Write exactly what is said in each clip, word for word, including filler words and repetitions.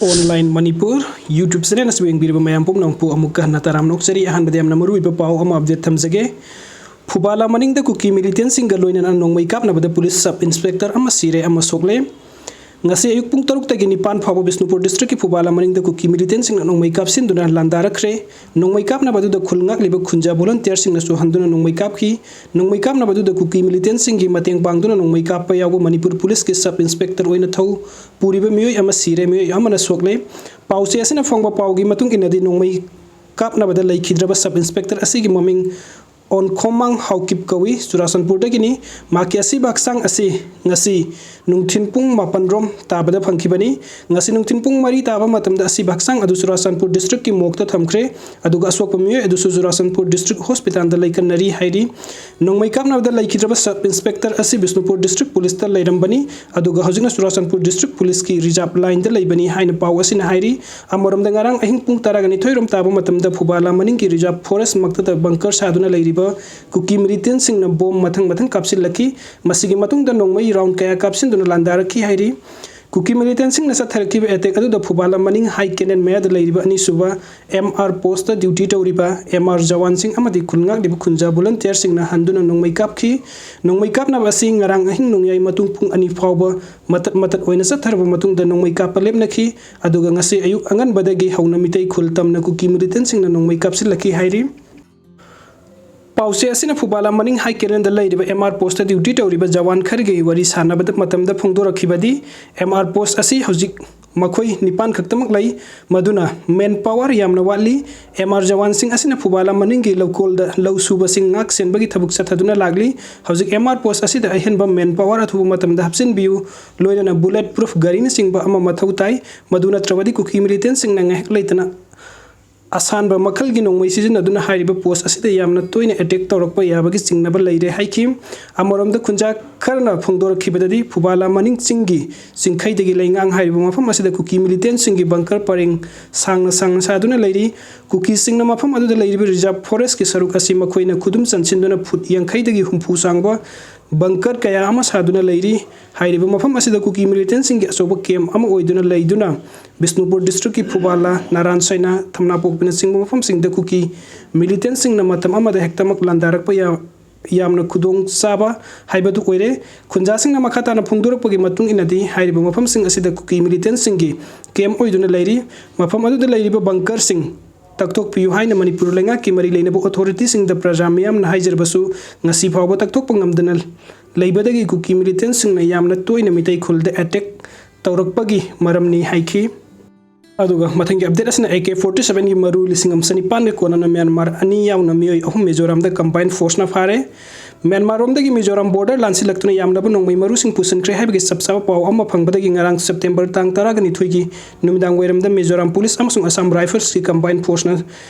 Online Manipur YouTube channel ꯑꯁꯤꯕꯨ ꯌꯦꯡꯕꯤꯔꯤꯕ ꯃꯌꯥꯝ ꯄꯨꯝꯅꯃꯛꯄꯨ ꯑꯃꯨꯛꯀ ꯍꯟꯅ ꯇꯔꯥꯝꯅ ꯑꯣꯛꯆꯔꯤ꯫ ꯑꯍꯥꯟꯕꯗ ꯌꯥꯝꯅ ꯃꯔꯨꯑꯣꯏꯕ ꯄꯥꯎ ꯑꯃ update ꯊꯝꯖꯒꯦ꯫ ꯐꯨꯕꯥꯂꯥ ꯃꯅꯤꯡꯗ ꯀꯨꯀꯤ militantꯁꯤꯡꯒ ꯂꯣꯏꯅꯅ ꯅꯣꯡꯃꯩ ꯀꯥꯞꯅꯕꯗ police sub inspector ꯑꯃ ꯁꯤꯔꯦ, ꯑꯃ ꯁꯣꯛꯂꯦ꯫ ꯉꯁꯤ ꯑꯌꯨꯛ ꯄꯨꯡ ꯇꯔꯨꯛꯇꯒꯤ ꯅꯤꯄꯥꯟ ꯐꯥꯎꯕ ꯕꯤꯁꯅꯨꯄꯨꯔ districtꯀꯤ ꯐꯨꯕꯥꯂꯥ ꯃꯅꯤꯡꯗ ꯀꯨꯀꯤ militantꯁꯤꯡꯅ ꯅꯣꯡꯃꯩ ꯀꯥꯞꯁꯤꯟꯗꯨꯅ ꯂꯥꯟꯗꯥꯔꯛꯈ꯭ꯔꯦ꯫ ꯅꯣꯡꯃꯩ ꯀꯥꯞꯅꯕ ꯑꯗꯨꯗ ꯈꯨꯜ ꯉꯥꯛꯂꯤꯕ ꯈꯨꯟꯖꯥ volunteerꯁꯤꯡꯅꯁꯨ ꯍꯟꯗꯨꯅ ꯅꯣꯡꯃꯩ ꯀꯥꯞꯈꯤ꯫ ꯅꯣꯡꯃꯩ ꯀꯥꯞꯅꯕ ꯑꯗꯨꯗ ꯀꯨꯀꯤ militantꯁꯤꯡꯒꯤ ꯃꯇꯦꯡ ꯄꯥꯡꯗꯨꯅ ꯅꯣꯡꯃꯩ ꯀꯥꯞꯄ ꯌꯥꯎꯕ ꯃꯅꯤꯄꯨꯔ policeꯀꯤ sub inspector ꯑꯣꯏꯅ ꯊꯧ ꯄꯨꯔꯤꯕ ꯃꯤꯑꯣꯏ ꯑꯃ ꯁꯤꯔꯦ, ꯃꯤꯑꯣꯏ ꯑꯃꯅ ꯁꯣꯛꯂꯦ꯫ ꯄꯥꯎꯆꯦ ꯑꯁꯤꯅ ꯐꯪꯕ ꯄꯥꯎꯒꯤ ꯃꯇꯨꯡ ꯏꯟꯅꯗꯤ, ꯅꯣꯡꯃꯩ ꯀꯥꯞꯅꯕꯗ ꯂꯩꯈꯤꯗ꯭ꯔꯕ sub inspector ꯑꯁꯤꯒꯤ ꯃꯃꯤꯡ ꯑꯣꯟꯈꯣꯃꯥꯡ ꯍꯥꯎꯀꯤꯞ ꯀꯧꯏ, ꯆꯨꯔꯥꯆꯥꯟꯄꯨꯔꯗꯒꯤꯅꯤ꯫ ꯃꯍꯥꯛꯀꯤ ꯑꯁꯤꯕ ꯍꯛꯆꯥꯡ ꯑꯁꯤ ꯉꯁꯤ ꯅꯨꯡꯊꯤꯟ ꯄꯨꯡ ꯃꯥꯄꯟ ꯔꯣꯝ ꯇꯥꯕꯗ ꯐꯪꯈꯤꯕꯅꯤ꯫ ꯉꯁꯤ ꯅꯨꯡꯊꯤꯟ ꯄꯨꯡ ꯃꯔꯤ ꯇꯥꯕ ꯃꯇꯝꯗ ꯑꯁꯤꯕ ꯍꯛꯆꯥꯡ ꯑꯗꯨ ꯆꯨꯔꯥꯆꯥꯟꯄꯨꯔ districtꯀꯤ morgueꯇ ꯊꯝꯈ꯭ꯔꯦ꯫ ꯑꯗꯨꯒ ꯑꯁꯣꯛꯄ ꯃꯤꯑꯣꯏ ꯑꯗꯨꯁꯨ ꯆꯨꯔꯥꯆꯥꯟꯄꯨꯔ district hospitalꯗ ꯂꯩꯀꯟꯅꯔꯤ ꯍꯥꯏꯔꯤ꯫ ꯅꯣꯡꯃꯩ ꯀꯥꯞꯅꯕꯗ ꯂꯩꯈꯤꯗ꯭ꯔꯕ sub inspector ꯑꯁꯤ ꯕꯤꯁꯅꯨꯄꯨꯔ district policeꯇ ꯂꯩꯔꯝꯕꯅꯤ, ꯑꯗꯨꯒ ꯍꯧꯖꯤꯛꯅ ꯆꯨꯔꯥꯆꯥꯟꯄꯨꯔ district policeꯀꯤ reserve lineꯗ ꯂꯩꯕꯅꯤ ꯍꯥꯏꯅ ꯄꯥꯎ ꯑꯁꯤꯅ ꯍꯥꯏꯔꯤ꯫ ꯑꯃꯔꯣꯝꯗ, ꯉꯔꯥꯡ ꯑꯍꯤꯡ ꯄꯨꯡ ꯇꯔꯥꯒ ꯅꯤꯊꯣꯏ ꯔꯣꯝ ꯇꯥꯕ ꯃꯇꯝꯗ ꯐꯨꯕꯥꯂꯥ ꯃꯅꯤꯡꯒꯤ reserve forest ꯃꯛꯇꯗ bunker ꯁꯥꯗꯨꯅ ꯂꯩꯔꯤꯕ ꯀꯨꯀꯤ militantꯁꯤꯡꯅ bomb ꯃꯊꯪ ꯃꯊꯪ ꯀꯥꯞꯁꯤꯜꯂꯛꯈꯤ꯫ ꯃꯁꯤꯒꯤ ꯃꯇꯨꯡꯗ ꯅꯣꯡꯃꯩ round ꯀꯌꯥ ꯀꯥꯞꯁꯤꯟꯗꯨꯅ ꯂꯥꯟꯗꯥꯔꯛꯈꯤ ꯍꯥꯏꯔꯤ꯫ ꯀꯨꯀꯤ militantꯁꯤꯡꯅ ꯆꯠꯊꯔꯛꯈꯤꯕ attack ꯑꯗꯨꯗ ꯐꯨꯕꯥꯂꯥ ꯃꯅꯤꯡ high canal ꯃꯌꯥꯗ ꯂꯩꯔꯤꯕ ꯑꯅꯤꯁꯨꯕ M R postꯇ duty ꯇꯧꯔꯤꯕ M R ꯖꯋꯥꯟꯁꯤꯡ ꯑꯃꯗꯤ ꯈꯨꯜ ꯉꯥꯛꯂꯤꯕ ꯈꯨꯟꯖꯥ volunteerꯁꯤꯡꯅ ꯍꯟꯗꯨꯅ ꯅꯣꯡꯃꯩ ꯀꯥꯞꯈꯤ꯫ ꯅꯣꯡꯃꯩ ꯀꯥꯞꯅꯕ ꯑꯁꯤ ꯉꯔꯥꯡ ꯑꯍꯤꯡ ꯅꯣꯡꯌꯥꯏ ꯃꯇꯨꯡ ꯄꯨꯡ ꯑꯅꯤ ꯐꯥꯎꯕ ꯃꯇꯠ ꯃꯇꯠ ꯑꯣꯏꯅ ꯆꯠꯊꯔꯕ ꯃꯇꯨꯡꯗ ꯅꯣꯡꯃꯩ ꯀꯥꯞꯄ ꯂꯦꯞꯅꯈꯤ꯫ ꯑꯗꯨꯒ ꯉꯁꯤ ꯑꯌꯨꯛ ꯑꯉꯟꯕꯗꯒꯤ ꯍꯧꯅ ꯃꯤꯇꯩ ꯈꯨꯜ ꯇꯝꯅ ꯀꯨꯀꯤ militantꯁꯤꯡꯅ ꯅꯣꯡꯃꯩ ꯀꯥꯞꯁꯤꯜꯂꯛꯈꯤ ꯍꯥꯏꯔꯤ꯫ ꯄꯥꯎꯆꯦ ꯑꯁꯤꯅ ꯐꯨꯕꯥꯂꯥ ꯃꯅꯤꯡ high canalꯗ ꯂꯩꯔꯤꯕ M R postꯇ duty ꯇꯧꯔꯤꯕ ꯖꯋꯥꯟ ꯈꯔꯒꯤ ꯋꯥꯔꯤ ꯁꯥꯟꯅꯕꯗ ꯃꯇꯝꯗ ꯐꯣꯡꯗꯣꯔꯛꯈꯤꯕꯗꯤ, M R post ꯑꯁꯤ ꯍꯧꯖꯤꯛ ꯃꯈꯣꯏ ꯅꯤꯄꯥꯟ ꯈꯛꯇꯃꯛ ꯂꯩ, ꯃꯗꯨꯅ man power ꯌꯥꯝꯅ ꯋꯥꯠꯂꯤ꯫ M R ꯖꯋꯥꯟꯁꯤꯡ ꯑꯁꯤꯅ ꯐꯨꯕꯥꯂꯥ ꯃꯅꯤꯡꯒꯤ ꯂꯧꯀꯣꯜꯗ ꯂꯧ ꯁꯨꯕꯁꯤꯡ ꯉꯥꯛ ꯁꯦꯟꯕꯒꯤ ꯊꯕꯛ ꯆꯠꯊꯗꯨꯅ ꯂꯥꯛꯂꯤ꯫ ꯍꯧꯖꯤꯛ M R post ꯑꯁꯤꯗ ꯑꯍꯦꯟꯕ man power ꯑꯊꯨꯕ ꯃꯇꯝꯗ ꯍꯥꯞꯆꯤꯟꯕꯤꯌꯨ, ꯂꯣꯏꯅꯅ bullet proof ꯒꯥꯔꯤꯅꯆꯤꯡꯕ ꯑꯃ ꯃꯊꯧ ꯇꯥꯏ꯫ ꯃꯗꯨ ꯅꯠꯇ꯭ꯔꯕꯗꯤ ꯀꯨꯀꯤ militantꯁꯤꯡꯅ ꯉꯥꯏꯍꯥꯛ ꯂꯩꯇꯅ ꯑꯁꯥꯟꯕ ꯃꯈꯜꯒꯤ ꯅꯣꯡꯃꯩ ꯁꯤꯖꯤꯟꯅꯗꯨꯅ ꯍꯥꯏꯔꯤꯕ post ꯑꯁꯤꯗ ꯌꯥꯝꯅ ꯇꯣꯏꯅ attack ꯇꯧꯔꯛꯄ ꯌꯥꯕꯒꯤ ꯆꯤꯡꯅꯕ ꯂꯩꯔꯦ ꯍꯥꯏꯈꯤ꯫ ꯑꯃꯔꯣꯝꯗ, ꯈꯨꯟꯖꯥ ꯈꯔꯅ ꯐꯣꯡꯗꯣꯔꯛꯈꯤꯕꯗꯗꯤ, ꯐꯨꯕꯥꯂꯥ ꯃꯅꯤꯡ ꯆꯤꯡꯒꯤ ꯆꯤꯡꯈꯩꯗꯒꯤ ꯂꯩꯉꯥꯡ ꯍꯥꯏꯔꯤꯕ ꯃꯐꯝ ꯑꯁꯤꯗ ꯀꯨꯀꯤ militantꯁꯤꯡꯒꯤ bunker ꯄꯔꯦꯡ ꯁꯥꯡꯅ ꯁꯥꯡꯅ ꯁꯥꯗꯨꯅ ꯂꯩꯔꯤ꯫ ꯀꯨꯀꯤꯁꯤꯡꯅ ꯃꯐꯝ ꯑꯗꯨꯗ ꯂꯩꯔꯤꯕ reserve forestꯀꯤ ꯁꯔꯨꯛ ꯑꯁꯤ ꯃꯈꯣꯏꯅ ꯈꯨꯗꯨꯝ ꯆꯟꯁꯤꯟꯗꯨꯅ foot ꯌꯥꯡꯈꯩꯗꯒꯤ ꯍꯨꯝꯐꯨ ꯁꯥꯡꯕ ꯕꯪꯀꯔ ꯀꯌꯥ ꯑꯃ ꯁꯥꯗꯨꯅ ꯂꯩꯔꯤ꯫ ꯍꯥꯏꯔꯤꯕ ꯃꯐꯝ ꯑꯁꯤꯗ ꯀꯨꯀꯤ ꯃꯤꯂꯤꯇꯦꯟꯁꯤꯡꯒꯤ ꯑꯆꯧꯕ ꯀꯦꯝ ꯑꯃ ꯑꯣꯏꯗꯨꯅ ꯂꯩꯗꯨꯅ ꯕꯤꯁꯅꯨꯄꯨꯔ ꯗꯤꯁꯇ꯭ꯔꯤꯛꯀꯤ ꯐꯨꯕꯥꯂꯥ, ꯅꯥꯔꯥꯟ ꯁꯥꯏꯅꯥ, ꯊꯝꯅꯥꯄꯣꯛꯄꯤꯅꯆꯤꯡꯕ ꯃꯐꯝꯁꯤꯡꯗ ꯀꯨꯀꯤ ꯃꯤꯂꯤꯇꯦꯟꯁꯤꯡꯅ ꯃꯇꯝ ꯑꯃꯗ ꯍꯦꯛꯇꯃꯛ ꯂꯥꯟꯗꯥꯔꯛꯄ ꯌꯥ-, ꯌꯥꯝꯅ ꯈꯨꯗꯣꯡ ꯆꯥꯕ ꯍꯥꯏꯕꯗꯨ ꯑꯣꯏꯔꯦ꯫ ꯈꯨꯟꯖꯥꯁꯤꯡꯅ ꯃꯈꯥ ꯇꯥꯅ ꯐꯣꯡꯗꯣꯔꯛꯄꯒꯤ ꯃꯇꯨꯡ ꯏꯟꯅꯗꯤ ꯍꯥꯏꯔꯤꯕ ꯃꯐꯝꯁꯤꯡ ꯑꯁꯤꯗ ꯀꯨꯀꯤ ꯃꯤꯂꯤꯇꯦꯟꯁꯤꯡꯒꯤ ꯀꯦꯝ ꯑꯣꯏꯗꯨꯅ ꯂꯩꯔꯤ꯫ ꯃꯐꯝ ꯑꯗꯨꯗ ꯂꯩꯔꯤꯕ ꯕꯪꯀꯔꯁꯤꯡ ꯇꯛꯊꯣꯛꯄꯤꯌꯨ ꯍꯥꯏꯅ ꯃꯅꯤꯄꯨꯔ ꯂꯩꯉꯥꯛꯀꯤ ꯃꯔꯤ ꯂꯩꯅꯕ ꯑꯣꯊꯣꯔꯤꯇꯤꯁꯤꯡꯗ ꯄ꯭ꯔꯖꯥ ꯃꯤꯌꯥꯝꯅ ꯍꯥꯏꯖꯔꯕꯁꯨ ꯉꯁꯤ ꯐꯥꯎꯕ ꯇꯛꯊꯣꯛꯄ ꯉꯝꯗꯅ ꯂꯩꯕꯗꯒꯤ ꯀꯨꯀꯤ ꯃꯤꯂꯤꯇꯦꯟꯁꯤꯡꯅ ꯌꯥꯝꯅ ꯇꯣꯏꯅ ꯃꯤꯇꯩ ꯈꯨꯜꯗ ꯑꯦꯇꯦꯛ ꯇꯧꯔꯛꯄꯒꯤ ꯃꯔꯝꯅꯤ ꯍꯥꯏꯈꯤ꯫ ꯑꯗꯨꯒ ꯃꯊꯪꯒꯤ ꯑꯞꯗꯦꯠ ꯑꯁꯤꯅ ꯑꯦ ꯀꯦ ꯐꯣꯔꯇꯤ ꯁꯚꯦꯟꯒꯤ ꯃꯔꯨ ꯂꯤꯁꯤꯡ ꯑꯃ ꯆꯅꯤꯄꯥꯟꯒ ꯀꯣꯟꯅꯅ ꯃ꯭ꯌꯥꯟꯃꯥꯔ ꯑꯅꯤ ꯌꯥꯎꯅ ꯃꯤꯑꯣꯏ ꯑꯍꯨꯝ ꯃꯤꯖꯣꯔꯥꯝꯗ ꯀꯝꯕꯥꯏꯟ ꯐꯣꯔꯁꯅ ꯐꯥꯔꯦ꯫ ꯃ꯭ꯌꯥꯟꯃꯥꯔꯔꯣꯝꯗꯒꯤ ꯃꯤꯖꯣꯔꯥꯝ ꯕꯣꯔꯗꯔ ꯂꯥꯟꯁꯤꯜꯂꯛꯇꯨꯅ ꯌꯥꯝꯂꯕ ꯅꯣꯡꯃꯩ ꯃꯔꯨꯁꯤꯡ ꯄꯨꯁꯤꯟꯈ꯭ꯔꯦ ꯍꯥꯏꯕꯒꯤ ꯆꯞ ꯆꯥꯕ ꯄꯥꯎ ꯑꯃ ꯐꯪꯕꯗꯒꯤ ꯉꯔꯥꯡ ꯁꯦꯞꯇꯦꯝꯕꯔ ꯇꯥꯡ ꯇꯔꯥꯒ ꯅꯤꯊꯣꯏꯒꯤ ꯅꯨꯃꯤꯗꯥꯡ ꯋꯥꯏꯔꯝꯗ ꯃꯤꯖꯣꯔꯥꯝ ꯄꯨꯂꯤꯁ ꯑꯃꯁꯨꯡ ꯑꯁꯥꯝ ꯔꯥꯏꯐꯜꯁꯀꯤ ꯀꯝꯕꯥꯏꯟ ꯐꯣꯔꯁꯅ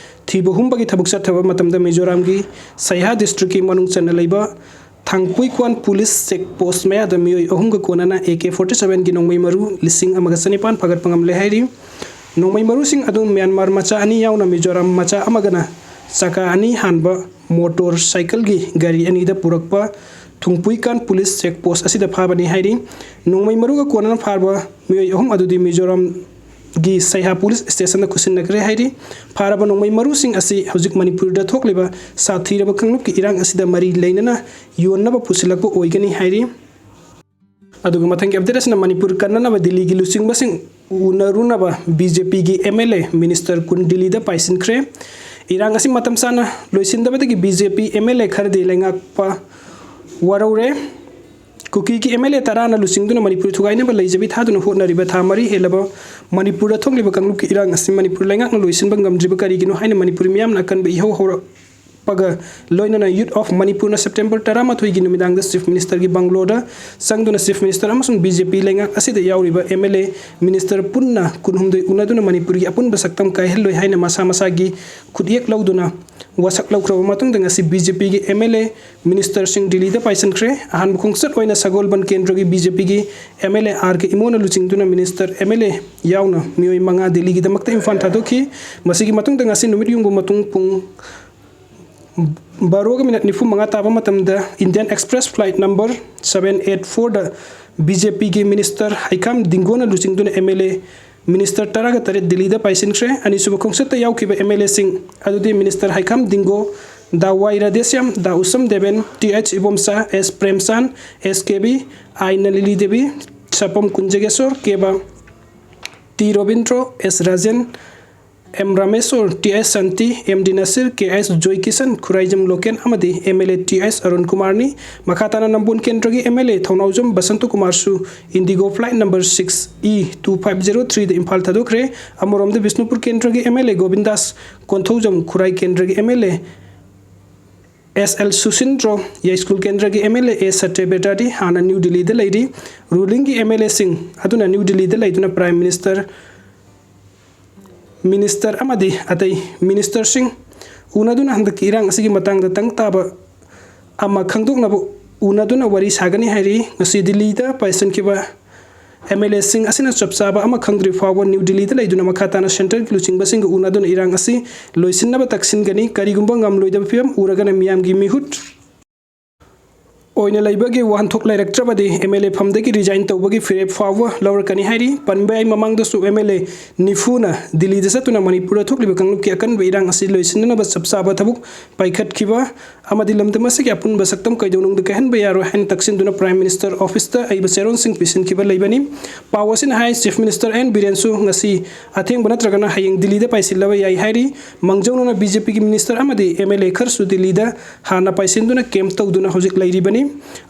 ꯊꯤꯕ ꯍꯨꯝꯕꯒꯤ ꯊꯕꯛ ꯆꯠꯊꯕ ꯃꯇꯝꯗ ꯃꯤꯖꯣꯔꯥꯝꯒꯤ ꯁꯩꯍꯥ ꯗꯤꯁꯇ꯭ꯔꯤꯛꯀꯤ ꯃꯅꯨꯡ ꯆꯟꯅ ꯂꯩꯕ ꯊꯥꯡꯄꯨꯏꯀ꯭ꯋꯥꯟ ꯄꯨꯂꯤꯁ ꯆꯦꯛ ꯄꯣꯁ ꯃꯌꯥꯗ ꯃꯤꯑꯣꯏ ꯑꯍꯨꯝꯒ ꯀꯣꯟꯅꯅ ꯑꯦ ꯀꯦ ꯐꯣꯔꯇꯤ ꯁꯚꯦꯟꯒꯤ ꯅꯣꯡꯃꯩ ꯃꯔꯨ ꯂꯤꯁꯤꯡ ꯑꯃꯒ ꯆꯅꯤꯄꯥꯟ ꯐꯥꯒꯠꯄ ꯉꯝꯂꯦ ꯍꯥꯏꯔꯤ꯫ ꯅꯣꯡꯃꯩ ꯃꯔꯨꯁꯤꯡ ꯑꯗꯨ ꯃ꯭ꯌꯥꯟꯃꯥꯔ ꯃꯆꯥ ꯑꯅꯤ ꯌꯥꯎꯅ ꯃꯤꯖꯣꯔꯥꯝ ꯃꯆꯥ ꯑꯃꯒꯅ ꯆꯀꯥ ꯑꯅꯤ ꯍꯥꯟꯕ ꯃꯣꯇꯣꯔ ꯁꯥꯏꯀꯜꯒꯤ ꯒꯥꯔꯤ ꯑꯅꯤꯗ ꯄꯨꯔꯛꯄ ꯊꯨꯡꯄꯨꯏꯀꯥꯟ ꯄꯨꯂꯤꯁ ꯆꯦꯛ ꯄꯣꯁ ꯑꯁꯤꯗ ꯐꯥꯕꯅꯤ ꯍꯥꯏꯔꯤ꯫ ꯅꯣꯡꯃꯩ ꯃꯔꯨꯒ ꯀꯣꯟꯅꯅ ꯐꯥꯔꯕ ꯃꯤꯑꯣꯏ ꯑꯍꯨꯝ ꯑꯗꯨꯗꯤ ꯃꯤꯖꯣꯔꯥꯝꯒꯤ ꯁꯩꯍꯥ ꯄꯨꯂꯤꯁ ꯁ꯭ꯇꯦꯁꯟꯗ ꯈꯨꯠꯁꯤꯟꯅꯈ꯭ꯔꯦ ꯍꯥꯏꯔꯤ꯫ ꯐꯥꯔꯕ ꯅꯣꯡꯃꯩ ꯃꯔꯨꯁꯤꯡ ꯑꯁꯤ ꯍꯧꯖꯤꯛ ꯃꯅꯤꯄꯨꯔꯗ ꯊꯣꯛꯂꯤꯕ ꯁꯥꯊꯤꯔꯕ ꯀꯥꯡꯂꯨꯞꯀꯤ ꯏꯔꯥꯡ ꯑꯁꯤꯗ ꯃꯔꯤ ꯂꯩꯅꯅ ꯌꯣꯟꯅꯕ ꯄꯨꯁꯤꯜꯂꯛꯄ ꯑꯣꯏꯒꯅꯤ ꯍꯥꯏꯔꯤ꯫ ꯑꯗꯨꯒ ꯃꯊꯪꯒꯤ ꯑꯞꯗꯦꯠ ꯑꯁꯤꯅ ꯃꯅꯤꯄꯨꯔ ꯀꯟꯅꯅꯕ ꯗꯤꯜꯂꯤꯒꯤ ꯂꯨꯆꯤꯡꯕꯁꯤꯡ ꯎꯅꯔꯨꯅꯕ ꯕꯤ ꯖꯦ ꯄꯤꯒꯤ ꯑꯦꯝ ꯑꯦꯜ ꯑꯦ ꯃꯤꯅꯤꯁꯇꯔ ꯀꯨꯟ ꯗꯤꯜꯂꯤꯗ ꯄꯥꯏꯁꯤꯟꯈ꯭ꯔꯦ꯫ ꯏꯔꯥꯡ ꯑꯁꯤ ꯃꯇꯝ ꯆꯥꯅ ꯂꯣꯏꯁꯤꯟꯗꯕꯗꯒꯤ B J P M L A ꯈꯔꯗꯤ ꯂꯩꯉꯥꯛꯄ ꯋꯥꯔꯧꯔꯦ꯫ ꯀꯨꯀꯤꯒꯤ ꯑꯦꯝ ꯑꯦꯜ ꯑꯦ ꯇꯔꯥꯅ ꯂꯨꯆꯤꯡꯗꯨꯅ ꯃꯅꯤꯄꯨꯔ ꯊꯨꯒꯥꯏꯅꯕ ꯂꯩꯖꯕꯤ ꯊꯥꯗꯨꯅ ꯍꯣꯠꯅꯔꯤꯕ ꯊꯥ ꯃꯔꯤ ꯍꯦꯜꯂꯕ ꯃꯅꯤꯄꯨꯔꯗ ꯊꯣꯛꯂꯤꯕ ꯀꯥꯡꯂꯨꯞꯀꯤ ꯏꯔꯥꯡ ꯑꯁꯤ ꯃꯅꯤꯄꯨꯔ ꯂꯩꯉꯥꯛꯅ ꯂꯣꯏꯁꯤꯟꯕ ꯉꯝꯗ꯭ꯔꯤꯕ ꯀꯔꯤꯒꯤꯅꯣ ꯍꯥꯏꯅ ꯃꯅꯤꯄꯨꯔ ꯃꯤꯌꯥꯝꯅ ꯑꯀꯟꯕ ꯏꯍꯧ ꯍꯧꯔꯛ ꯄꯒ ꯂꯣꯏꯅꯅ ꯌꯨꯠ ꯑꯣꯐ ꯃꯅꯤꯄꯨꯔꯅ ꯁꯦꯞꯇꯦꯝꯕꯔ ꯇꯔꯥꯃꯥꯊꯣꯏꯒꯤ ꯅꯨꯃꯤꯗꯥꯡꯗ ꯆꯤꯐ ꯃꯤꯅꯤꯁꯇꯔꯒꯤ ꯕꯪꯒ꯭ꯂꯣꯗ ꯆꯪꯗꯨꯅ ꯆꯤꯐ ꯃꯤꯅꯤꯁꯇꯔ ꯑꯃꯁꯨꯡ ꯕꯤ ꯖꯦ ꯄꯤ ꯂꯩꯉꯥꯛ ꯑꯁꯤꯗ ꯌꯥꯎꯔꯤꯕ ꯑꯦꯝ ꯑꯦꯜ ꯑꯦ, ꯃꯤꯅꯤꯁꯇꯔ ꯄꯨꯟꯅ ꯀꯨꯟꯍꯨꯝꯗꯣꯏ ꯎꯅꯗꯨꯅ ꯃꯅꯤꯄꯨꯔꯒꯤ ꯑꯄꯨꯟꯕ ꯁꯛꯇꯝ ꯀꯥꯏꯍꯜꯂꯣꯏ ꯍꯥꯏꯅ ꯃꯁꯥ ꯃꯁꯥꯒꯤ ꯈꯨꯠꯌꯦꯛ ꯂꯧꯗꯨꯅ ꯋꯥꯁꯛ ꯂꯧꯈ꯭ꯔꯕ ꯃꯇꯨꯡꯗ ꯉꯁꯤ ꯕꯤ ꯖꯦ ꯄꯤꯒꯤ ꯑꯦꯝ ꯑꯦꯜ ꯑꯦ, ꯃꯤꯅꯤꯁꯇꯔꯁꯤꯡ ꯗꯤꯜꯂꯤꯗ ꯄꯥꯏꯁꯤꯟꯈ꯭ꯔꯦ꯫ ꯑꯍꯥꯟꯕ ꯈꯣꯡꯆꯠ ꯑꯣꯏꯅ ꯁꯒꯣꯜꯕꯟ ꯀꯦꯟꯗ꯭ꯔꯒꯤ ꯕꯤ ꯖꯦ ꯄꯤꯒꯤ ꯑꯦꯝ ꯑꯦꯜ ꯑꯦ ꯑꯥꯔ ꯀꯦ ꯏꯃꯣꯅ ꯂꯨꯆꯤꯡꯗꯨꯅ ꯃꯤꯅꯤꯁꯇꯔ, ꯑꯦꯝ ꯑꯦꯜ ꯑꯦ ꯌꯥꯎꯅ ꯃꯤꯑꯣꯏ ꯃꯉꯥ ꯗꯤꯜꯂꯤꯒꯤꯗꯃꯛꯇ ꯏꯝꯐꯥꯜ ꯊꯥꯗꯣꯛꯈꯤ꯫ ꯃꯁꯤꯒꯤ ꯃꯇꯨꯡꯗ ꯉꯁꯤ ꯅꯨꯃꯤꯠ ꯌꯨꯡꯕ ꯃꯇꯨꯡ ꯄꯨꯡ ꯕꯥꯔꯣꯒ ꯃꯤꯅꯠ ꯅꯤꯐꯨ ꯃꯉꯥ ꯇꯥꯕ ꯃꯇꯝꯗ Indian Express flight number seven eight fourꯗ BJPꯒꯤ minister ꯍꯩꯈꯥꯝ ꯗꯤꯡꯒꯣꯅ ꯂꯨꯆꯤꯡꯗꯨꯅ MLA minister ꯇꯔꯥꯒ ꯇꯔꯦꯠ ꯗꯤꯜꯂꯤꯗ ꯄꯥꯏꯁꯤꯟꯈ꯭ꯔꯦ꯫ ꯑꯅꯤꯁꯨꯕ ꯈꯣꯡꯆꯠꯇ ꯌꯥꯎꯈꯤꯕ MLAꯁꯤꯡ ꯑꯗꯨꯗꯤ minister ꯍꯩꯈꯥꯝ ꯗꯤꯡꯒꯣ, ꯗꯥ ꯋꯥꯏ ꯔꯥꯙꯦꯁ꯭ꯌꯥꯝ, ꯗꯥ ꯎꯁꯝ ꯗꯦꯕꯦꯟ, ꯇꯤ ꯑꯩꯆ ꯏꯕꯣꯝꯆꯥ, ꯑꯦꯁ ꯄ꯭ꯔꯦꯝꯆꯥꯟ, ꯑꯦꯁ ꯀꯦ ꯕꯤ, ꯑꯥꯏ ꯅꯂꯤꯂꯤ ꯗꯦꯕꯤ, ꯁꯥꯄꯝ ꯀꯨꯟꯖꯒꯦꯁꯣꯔ, ꯀꯦꯕꯥ ꯇꯤ ꯔꯣꯕꯤꯟꯗ꯭ꯔꯣ, ꯑꯦꯁ ꯔꯥꯖꯦꯟ, ꯑꯦꯝ ꯔꯥꯃꯦꯁꯣꯔ, ꯇꯤ ꯑꯦꯁ ꯁꯥꯟꯇꯤ, ꯑꯦꯝ ꯗꯤ ꯅꯁꯤꯔ, ꯀꯦ ꯑꯩꯆ ꯖꯣꯏꯀꯤꯁꯟ, ꯈꯨꯔꯥꯏꯖꯝ ꯂꯣꯀꯦꯟ ꯑꯃꯗꯤ MLA ꯇꯤ ꯑꯩꯆ ꯑꯔꯨꯟ ꯀꯨꯃꯥꯔꯅꯤ꯫ ꯃꯈꯥ ꯇꯥꯅ ꯅꯝꯕꯣꯜ ꯀꯦꯟꯗ꯭ꯔꯒꯤ MLA ꯊꯧꯅꯥꯎꯖꯝ Basanta ꯀꯨꯃꯥꯔꯁꯨ IndiGo flight number six E two five zero threeꯗ Imphal ꯊꯥꯗꯣꯛꯈ꯭ꯔꯦ꯫ ꯑꯃꯔꯣꯝꯗ ꯕꯤꯁꯅꯨꯄꯨꯔ ꯀꯦꯟꯗ꯭ꯔꯒꯤ MLA ꯒꯣꯕꯤꯟꯗꯥꯁ ꯀꯣꯟꯊꯧꯖꯝ, ꯈꯨꯔꯥꯏ ꯀꯦꯟꯗ꯭ꯔꯒꯤ MLA ꯑꯦꯁ ꯑꯦꯜ ꯁꯨꯁꯤꯟꯗ꯭ꯔꯣ, ꯌꯥꯏꯁ꯭ꯀꯨꯜ ꯀꯦꯟꯗ꯭ꯔꯒꯤ MLA ꯑꯦ ꯁꯇ꯭ꯌꯕ꯭ꯔꯇꯗꯤ ꯍꯥꯟꯅ ꯅ꯭ꯌꯨ ꯗꯤꯜꯂꯤꯗ ꯂꯩꯔꯤ꯫ Rulingꯒꯤ MLAꯁꯤꯡ ꯑꯗꯨꯅ ꯅ꯭ꯌꯨ ꯗꯤꯜꯂꯤꯗ ꯂꯩꯗꯨꯅ Prime Minister, minister ꯑꯃꯗꯤ ꯑꯇꯩ ministerꯁꯤꯡ ꯎꯅꯗꯨꯅ ꯍꯟꯗꯛꯀꯤ ꯏꯔꯥꯡ ꯑꯁꯤꯒꯤ ꯃꯇꯥꯡꯗ ꯇꯪ ꯇꯥꯕ ꯑꯃ ꯈꯪꯗꯣꯛꯅꯕ ꯎꯅꯗꯨꯅ ꯋꯥꯔꯤ ꯁꯥꯒꯅꯤ ꯍꯥꯏꯔꯤ꯫ ꯉꯁꯤ ꯗꯤꯜꯂꯤꯗ ꯄꯥꯏꯁꯤꯟꯈꯤꯕ MLAꯁꯤꯡ ꯑꯁꯤꯅ ꯆꯞ ꯆꯥꯕ ꯑꯃ ꯈꯪꯗ꯭ꯔꯤ ꯐꯥꯎꯕ ꯅ꯭ꯌꯨ ꯗꯤꯜꯂꯤꯗ ꯂꯩꯗꯨꯅ ꯃꯈꯥ ꯇꯥꯅ centreꯒꯤ ꯂꯨꯆꯤꯡꯕꯁꯤꯡꯒ ꯎꯅꯗꯨꯅ ꯏꯔꯥꯡ ꯑꯁꯤ ꯂꯣꯏꯁꯤꯟꯅꯕ ꯇꯛꯁꯤꯟꯒꯅꯤ꯫ ꯀꯔꯤꯒꯨꯝꯕ ꯉꯝꯂꯣꯏꯗꯕ ꯐꯤꯕꯝ ꯎꯔꯒꯅ ꯃꯤꯌꯥꯝꯒꯤ ꯃꯤꯍꯨꯠ ꯑꯣꯏꯅ ꯂꯩꯕꯒꯤ ꯋꯥꯍꯟꯊꯣꯛ ꯂꯩꯔꯛꯇ꯭ꯔꯕꯗꯤ MLA ꯐꯝꯗꯒꯤ resign ꯇꯧꯕꯒꯤ ꯐꯤꯔꯦꯞ ꯐꯥꯎꯕ ꯂꯧꯔꯛꯀꯅꯤ ꯍꯥꯏꯔꯤ꯫ ꯄꯟꯕ ꯌꯥꯏ, ꯃꯃꯥꯡꯗꯁꯨ MLA ꯅꯤꯐꯨꯅ ꯗꯤꯜꯂꯤꯗ ꯆꯠꯇꯨꯅ ꯃꯅꯤꯄꯨꯔꯗ ꯊꯣꯛꯂꯤꯕ ꯀꯥꯡꯂꯨꯞꯀꯤ ꯑꯀꯟꯕ ꯏꯔꯥꯡ ꯑꯁꯤ ꯂꯣꯏꯁꯤꯟꯅꯅꯕ ꯆꯞ ꯆꯥꯕ ꯊꯕꯛ ꯄꯥꯏꯈꯠꯈꯤꯕ ꯑꯃꯗꯤ ꯂꯝꯗꯝ ꯑꯁꯤꯒꯤ ꯑꯄꯨꯟꯕ ꯁꯛꯇꯝ ꯀꯩꯗꯧꯅꯨꯡꯗ ꯀꯥꯏꯍꯟꯕ ꯌꯥꯔꯣꯏ ꯍꯥꯏꯅ ꯇꯛꯁꯤꯟꯗꯨꯅ Prime Minister officeꯇ ꯑꯏꯕ ꯆꯦꯔꯣꯜꯁꯤꯡ ꯄꯤꯁꯤꯟꯈꯤꯕ ꯂꯩꯕꯅꯤ꯫ ꯄꯥꯎ ꯑꯁꯤꯅ ꯍꯥꯏ, Chief Minister ꯑꯦꯟ ꯕꯤꯔꯦꯟꯁꯨ ꯉꯁꯤ ꯑꯊꯦꯡꯕ ꯅꯠꯇ꯭ꯔꯒꯅ ꯍꯌꯦꯡ ꯗꯤꯜꯂꯤꯗ ꯄꯥꯏꯁꯤꯜꯂꯕ ꯌꯥꯏ ꯍꯥꯏꯔꯤ꯫ ꯃꯥꯡꯖꯧꯅꯅ BJPꯒꯤ minister ꯑꯃꯗꯤ MLA ꯈꯔꯁꯨ ꯗꯤꯜꯂꯤꯗ ꯍꯥꯟꯅ ꯄꯥꯏꯁꯤꯟꯗꯨꯅ camp ꯇꯧꯗꯨꯅ ꯍꯧꯖꯤꯛ ꯂꯩꯔꯤꯕꯅꯤ꯫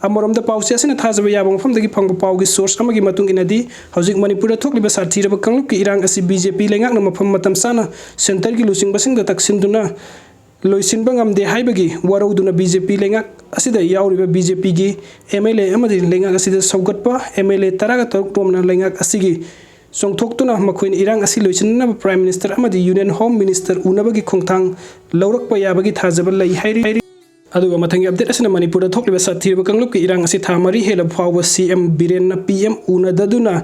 ꯑꯃꯔꯣꯝꯗ ꯄꯥꯎꯆꯦ ꯑꯁꯤꯅ ꯊꯥꯖꯕ ꯌꯥꯕ ꯃꯐꯝꯗꯒꯤ ꯐꯪꯕ ꯄꯥꯎꯒꯤ source ꯑꯃꯒꯤ ꯃꯇꯨꯡ ꯏꯟꯅꯗꯤ, ꯍꯧꯖꯤꯛ ꯃꯅꯤꯄꯨꯔꯗ ꯊꯣꯛꯂꯤꯕ ꯁꯥꯊꯤꯔꯕ ꯀꯥꯡꯂꯨꯞꯀꯤ ꯏꯔꯥꯡ ꯑꯁꯤ BJP ꯂꯩꯉꯥꯛꯅ ꯃꯐꯝ ꯃꯇꯝ ꯆꯥꯅ centreꯒꯤ ꯂꯨꯆꯤꯡꯕꯁꯤꯡꯗ ꯇꯛꯁꯤꯟꯗꯨꯅ ꯂꯣꯏꯁꯤꯟꯕ ꯉꯝꯗꯦ ꯍꯥꯏꯕꯒꯤ ꯋꯥꯔꯧꯗꯨꯅ BJP ꯂꯩꯉꯥꯛ ꯑꯁꯤꯗ ꯌꯥꯎꯔꯤꯕ BJPꯒꯤ MLA ꯑꯃꯗꯤ ꯂꯩꯉꯥꯛ ꯑꯁꯤꯗ ꯁꯧꯒꯠꯄ MLA ꯇꯔꯥꯒ ꯇꯔꯨꯛ ꯔꯣꯝꯅ ꯂꯩꯉꯥꯛ ꯑꯁꯤꯒꯤ ꯆꯣꯡꯊꯣꯛꯇꯨꯅ ꯃꯈꯣꯏꯅ ꯏꯔꯥꯡ ꯑꯁꯤ ꯂꯣꯏꯁꯤꯟꯅꯕ Prime Minister ꯑꯃꯗꯤ Union Home Minister ꯎꯅꯕꯒꯤ ꯈꯣꯡꯊꯥꯡ ꯂꯧꯔꯛꯄ ꯌꯥꯕꯒꯤ ꯊꯥꯖꯕ ꯂꯩ ꯍꯥꯏꯔꯤ꯫ ꯑꯗꯨꯒ ꯃꯊꯪꯒꯤ update ꯑꯁꯤꯅ ꯃꯅꯤꯄꯨꯔꯗ ꯊꯣꯛꯂꯤꯕ ꯁꯥꯊꯤꯔꯕ ꯀꯥꯡꯂꯨꯞꯀꯤ ꯏꯔꯥꯡ ꯑꯁꯤ ꯊꯥ ꯃꯔꯤ ꯍꯦꯜꯂꯕ ꯐꯥꯎꯕ CM ꯕꯤꯔꯦꯟꯅ PM ꯎꯅꯗꯗꯨꯅ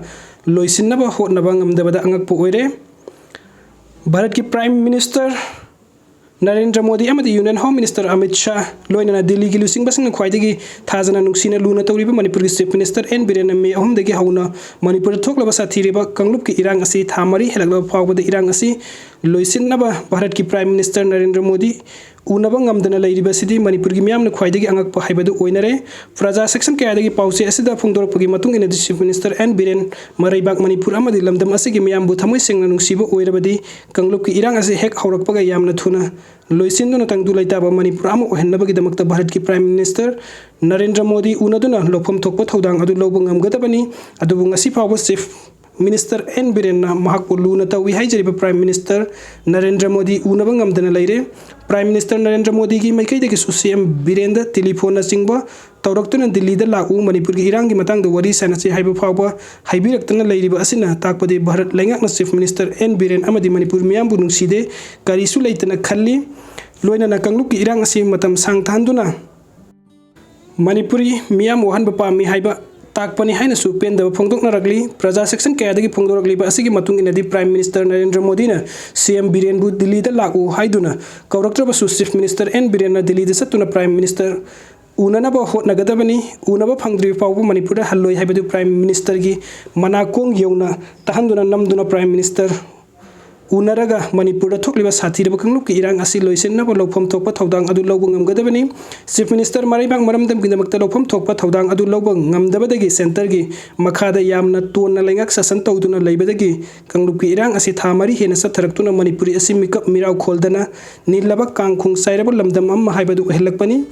ꯂꯣꯏꯁꯤꯟꯅꯕ ꯍꯣꯠꯅꯕ ꯉꯝꯗꯕꯗ ꯑꯉꯛꯄ ꯑꯣꯏꯔꯦ꯫ ꯚꯥꯔꯠꯀꯤ Prime Minister ꯅꯔꯦꯟꯗ꯭ꯔ ꯃꯣꯗꯤ ꯑꯃꯗꯤ Union Home Minister Amit Shah, ꯂꯣꯏꯅꯅ ꯗꯤꯜꯂꯤꯒꯤ ꯂꯨꯆꯤꯡꯕꯁꯤꯡꯅ ꯈ꯭ꯋꯥꯏꯗꯒꯤ ꯊꯥꯖꯅ ꯅꯨꯡꯁꯤꯅ ꯂꯨꯅ ꯇꯧꯔꯤꯕ ꯃꯅꯤꯄꯨꯔꯒꯤ Chief Minister ꯑꯦꯟ ꯕꯤꯔꯦꯟꯅ ꯃꯦ ꯑꯍꯨꯝꯗꯒꯤ ꯍꯧꯅ ꯃꯅꯤꯄꯨꯔꯗ ꯊꯣꯛꯂꯕ ꯁꯥꯊꯤꯔꯤꯕ ꯀꯥꯡꯂꯨꯞꯀꯤ ꯏꯔꯥꯡ ꯑꯁꯤ ꯊꯥ ꯃꯔꯤ ꯍꯦꯜꯂꯛꯂꯕ ꯐꯥꯎꯕꯗ ꯏꯔꯥꯡ ꯑꯁꯤ ꯂꯣꯏꯁꯤꯟꯅꯕ ꯚꯥꯔꯠꯀꯤ Prime Minister ꯅꯔꯦꯟꯗ꯭ꯔ ꯃꯣꯗꯤ ꯎꯅꯕ ꯉꯝꯗꯅ ꯂꯩꯔꯤꯕ ꯑꯁꯤꯗꯤ ꯃꯅꯤꯄꯨꯔꯒꯤ ꯃꯤꯌꯥꯝꯅ ꯈ꯭ꯋꯥꯏꯗꯒꯤ ꯑꯉꯛꯄ ꯍꯥꯏꯕꯗꯨ ꯑꯣꯏꯅꯔꯦ꯫ ꯄ꯭ꯔꯖꯥ section ꯀꯌꯥꯗꯒꯤ ꯄꯥꯎꯆꯦ ꯑꯁꯤꯗ ꯐꯣꯡꯗꯣꯔꯛꯄꯒꯤ ꯃꯇꯨꯡ ꯏꯟꯅꯗꯤ Chief Minister ꯑꯦꯟ ꯕꯤꯔꯦꯟ ꯃꯔꯩꯕꯥꯛ ꯃꯅꯤꯄꯨꯔ ꯑꯃꯗꯤ ꯂꯝꯗꯝ ꯑꯁꯤꯒꯤ ꯃꯤꯌꯥꯝꯕꯨ ꯊꯃꯣꯏ ꯁꯦꯡꯅ ꯅꯨꯡꯁꯤꯕ ꯑꯣꯏꯔꯕꯗꯤ ꯀꯥꯡꯂꯨꯞꯀꯤ ꯏꯔꯥꯡ ꯑꯁꯤ ꯍꯦꯛ ꯍꯧꯔꯛꯄꯒ ꯌꯥꯝꯅ ꯊꯨꯅ ꯂꯣꯏꯁꯤꯟꯗꯨꯅ ꯇꯪꯗꯨ ꯂꯩꯇꯥꯕ ꯃꯅꯤꯄꯨꯔ ꯑꯃ ꯑꯣꯏꯍꯟꯅꯕꯒꯤꯗꯃꯛꯇ ꯚꯥꯔꯠꯀꯤ Prime Minister ꯅꯔꯦꯟꯗ꯭ꯔ ꯃꯣꯗꯤ ꯎꯅꯗꯨꯅ ꯂꯧꯐꯝ ꯊꯣꯛꯄ ꯊꯧꯗꯥꯡ ꯑꯗꯨ ꯂꯧꯕ ꯉꯝꯒꯗꯕꯅꯤ꯫ ꯑꯗꯨꯕꯨ ꯉꯁꯤ ꯐꯥꯎꯕ Chief Minister ꯑꯦꯟ ꯕꯤꯔꯦꯟꯅ ꯃꯍꯥꯛꯄꯨ ꯂꯨꯅ ꯇꯧꯏ ꯍꯥꯏꯖꯔꯤꯕ Prime Minister ꯅꯔꯦꯟꯗ꯭ꯔ ꯃꯣꯗꯤ ꯎꯅꯕ ꯉꯝꯗꯅ ꯂꯩꯔꯦ꯫ Prime Minister ꯅꯔꯦꯟꯗ꯭ꯔ ꯃꯣꯗꯤꯒꯤ ꯃꯥꯏꯀꯩꯗꯒꯤꯁꯨ ꯁꯤ ꯑꯦꯝ ꯕꯤꯔꯦꯟꯗ ꯇꯦꯂꯤꯐꯣꯟꯅꯆꯤꯡꯕ ꯇꯧꯔꯛꯇꯨꯅ ꯗꯤꯜꯂꯤꯗ ꯂꯥꯛꯎ, ꯃꯅꯤꯄꯨꯔꯒꯤ ꯏꯔꯥꯡꯒꯤ ꯃꯇꯥꯡꯗ ꯋꯥꯔꯤ ꯁꯥꯟꯅꯁꯤ ꯍꯥꯏꯕ ꯐꯥꯎꯕ ꯍꯥꯏꯕꯤꯔꯛꯇꯅ ꯂꯩꯔꯤꯕ ꯑꯁꯤꯅ ꯇꯥꯛꯄꯗꯤ ꯚꯥꯔꯠ ꯂꯩꯉꯥꯛꯅ Chief Minister ꯑꯦꯟ ꯕꯤꯔꯦꯟ ꯑꯃꯗꯤ ꯃꯅꯤꯄꯨꯔ ꯃꯤꯌꯥꯝꯕꯨ ꯅꯨꯡꯁꯤꯗꯦ, ꯀꯔꯤꯁꯨ ꯂꯩꯇꯅ ꯈꯜꯂꯤ꯫ ꯂꯣꯏꯅꯅ ꯀꯥꯡꯂꯨꯞꯀꯤ ꯏꯔꯥꯡ ꯑꯁꯤ ꯃꯇꯝ ꯁꯥꯡ ꯊꯥꯍꯟꯗꯨꯅ ꯃꯅꯤꯄꯨꯔꯤ ꯃꯤꯌꯥꯝ ꯋꯥꯍꯟꯕ ꯄꯥꯝꯃꯤ ꯍꯥꯏꯕ ꯇꯥꯛꯄꯅꯤ ꯍꯥꯏꯅꯁꯨ ꯄꯦꯟꯗꯕ ꯐꯣꯡꯗꯣꯛꯅꯔꯛꯂꯤ꯫ ꯄ꯭ꯔꯖꯥ section ꯀꯌꯥꯗꯒꯤ ꯐꯣꯡꯗꯣꯔꯛꯂꯤꯕ ꯑꯁꯤꯒꯤ ꯃꯇꯨꯡ ꯏꯟꯅꯗꯤ Prime Minister ꯅꯔꯦꯟꯗ꯭ꯔ ꯃꯣꯗꯤꯅ ꯁꯤ ꯑꯦꯝ ꯕꯤꯔꯦꯟꯕꯨ ꯗꯤꯜꯂꯤꯗ ꯂꯥꯛꯎ ꯍꯥꯏꯗꯨꯅ ꯀꯧꯔꯛꯇ꯭ꯔꯕꯁꯨ Chief Minister ꯑꯦꯟ ꯕꯤꯔꯦꯟꯅ ꯗꯤꯜꯂꯤꯗ ꯆꯠꯇꯨꯅ Prime Minister ꯎꯅꯅꯕ ꯍꯣꯠꯅꯒꯗꯕꯅꯤ꯫ ꯎꯅꯕ ꯐꯪꯗ꯭ꯔꯤꯕ ꯐꯥꯎꯕ ꯃꯅꯤꯄꯨꯔꯗ ꯍꯜꯂꯣꯏ ꯍꯥꯏꯕꯗꯨ Prime Ministerꯒꯤ ꯃꯅꯥꯀꯣꯡ ꯌꯧꯅ ꯇꯥꯍꯟꯗꯨꯅ ꯅꯝꯗꯨꯅ Prime Minister ꯎꯅꯔꯒ ꯃꯅꯤꯄꯨꯔꯗ ꯊꯣꯛꯂꯤꯕ ꯁꯥꯊꯤꯔꯕ ꯀꯥꯡꯂꯨꯞꯀꯤ ꯏꯔꯥꯡ ꯑꯁꯤ ꯂꯣꯏꯁꯤꯟꯅꯕ ꯂꯧꯐꯝ ꯊꯣꯛꯄ ꯊꯧꯗꯥꯡ ꯑꯗꯨ ꯂꯧꯕ ꯉꯝꯒꯗꯕꯅꯤ꯫ Chief Minister ꯃꯔꯩꯕꯥꯛ ꯃꯔꯝꯗꯝꯒꯤꯗꯃꯛꯇ ꯂꯧꯐꯝ ꯊꯣꯛꯄ ꯊꯧꯗꯥꯡ ꯑꯗꯨ ꯂꯧꯕ ꯉꯝꯗꯕꯗꯒꯤ centreꯒꯤ ꯃꯈꯥꯗ ꯌꯥꯝꯅ ꯇꯣꯟꯅ ꯂꯩꯉꯥꯛ ꯁꯥꯁꯟ ꯇꯧꯗꯨꯅ ꯂꯩꯕꯗꯒꯤ ꯀꯥꯡꯂꯨꯞꯀꯤ ꯏꯔꯥꯡ ꯑꯁꯤ ꯊꯥ ꯃꯔꯤ ꯍꯦꯟꯅ ꯆꯠꯊꯔꯛꯇꯨꯅ ꯃꯅꯤꯄꯨꯔꯤ ꯑꯁꯤ ꯃꯤꯀꯞ ꯃꯤꯔꯥꯎ ꯈꯣꯜꯗꯅ ꯅꯤꯜꯂꯕ ꯀꯥꯡꯈꯣꯡ ꯆꯥꯏꯔꯕ ꯂꯝꯗꯝ ꯑꯃ ꯍꯥꯏꯕꯗꯨ ꯑꯣꯏꯍꯜꯂꯛꯄꯅꯤ꯫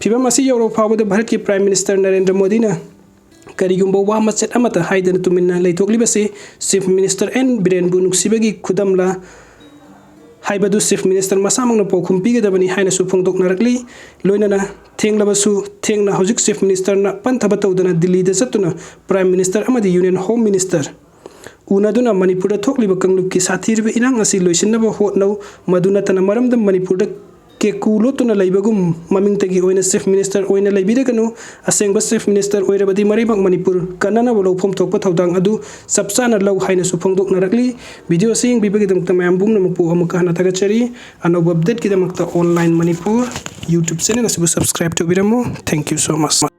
ꯐꯤꯕꯝ ꯑꯁꯤ ꯌꯧꯔꯕ ꯐꯥꯎꯕꯗ ꯚꯥꯔꯠꯀꯤ Prime Minister ꯅꯔꯦꯟꯗ꯭ꯔ ꯃꯣꯗꯤꯅ ꯀꯔꯤꯒꯨꯝꯕ ꯋꯥ ꯃꯆꯦꯠ ꯑꯃꯠꯇ ꯍꯥꯏꯗꯅ ꯇꯨꯃꯤꯟꯅ ꯂꯩꯊꯣꯛꯂꯤꯕꯁꯤ Chief Minister ꯑꯦꯟ ꯕꯤꯔꯦꯟꯕꯨ ꯅꯨꯡꯁꯤꯕꯒꯤ ꯈꯨꯗꯝꯂ ꯍꯥꯏꯕꯗꯨ Chief Minister ꯃꯁꯥꯃꯛꯅ ꯄꯥꯎꯈꯨꯝ ꯄꯤꯒꯗꯕꯅꯤ ꯍꯥꯏꯅꯁꯨ ꯐꯣꯡꯗꯣꯛꯅꯔꯛꯂꯤ꯫ ꯂꯣꯏꯅꯅ ꯊꯦꯡꯂꯕꯁꯨ ꯊꯦꯡꯅ ꯍꯧꯖꯤꯛ Chief Ministerꯅ ꯄꯟꯊꯕ ꯇꯧꯗꯅ ꯗꯤꯜꯂꯤꯗ ꯆꯠꯇꯨꯅ Prime Minister ꯑꯃꯗꯤ Union Home Minister ꯎꯅꯗꯨꯅ ꯃꯅꯤꯄꯨꯔꯗ ꯊꯣꯛꯂꯤꯕ ꯀꯥꯡꯂꯨꯞꯀꯤ ꯁꯥꯊꯤꯔꯕ ꯏꯔꯥꯡ ꯑꯁꯤ ꯂꯣꯏꯁꯤꯟꯅꯕ ꯍꯣꯠꯅꯧ꯫ ꯃꯗꯨ ꯅꯠꯇꯅ ꯃꯔꯝꯗꯝ ꯃꯅꯤꯄꯨꯔꯗ ꯀꯦꯀꯨ ꯂꯣꯠꯇꯨꯅ ꯂꯩꯕꯒꯨꯝ ꯃꯃꯤꯡꯇꯒꯤ ꯑꯣꯏꯅ Chief Minister ꯑꯣꯏꯅ ꯂꯩꯕꯤꯔꯒꯅꯨ꯫ ꯑꯁꯦꯡꯕ Chief Minister ꯑꯣꯏꯔꯕꯗꯤ ꯃꯔꯩꯕꯥꯛ ꯃꯅꯤꯄꯨꯔ ꯀꯟꯅꯅꯕ ꯂꯧꯐꯝ ꯊꯣꯛꯄ ꯊꯧꯗꯥꯡ ꯑꯗꯨ ꯆꯞ ꯆꯥꯅ ꯂꯧ ꯍꯥꯏꯅꯁꯨ ꯐꯣꯡꯗꯣꯛꯅꯔꯛꯂꯤ꯫ Video ꯑꯁꯤ ꯌꯦꯡꯕꯤꯕꯒꯤꯗꯃꯛꯇ ꯃꯌꯥꯝ ꯄꯨꯝꯅꯃꯛꯄꯨ ꯑꯃꯨꯛꯀ ꯍꯟꯅ ꯊꯥꯒꯠꯆꯔꯤ꯫ ꯑꯅꯧꯕ update ꯀꯤꯗꯃꯛꯇ Online Manipur YouTube channel ꯑꯁꯤꯕꯨ subscribe ꯇꯧꯕꯤꯔꯝꯃꯨ꯫ Thank you so much꯫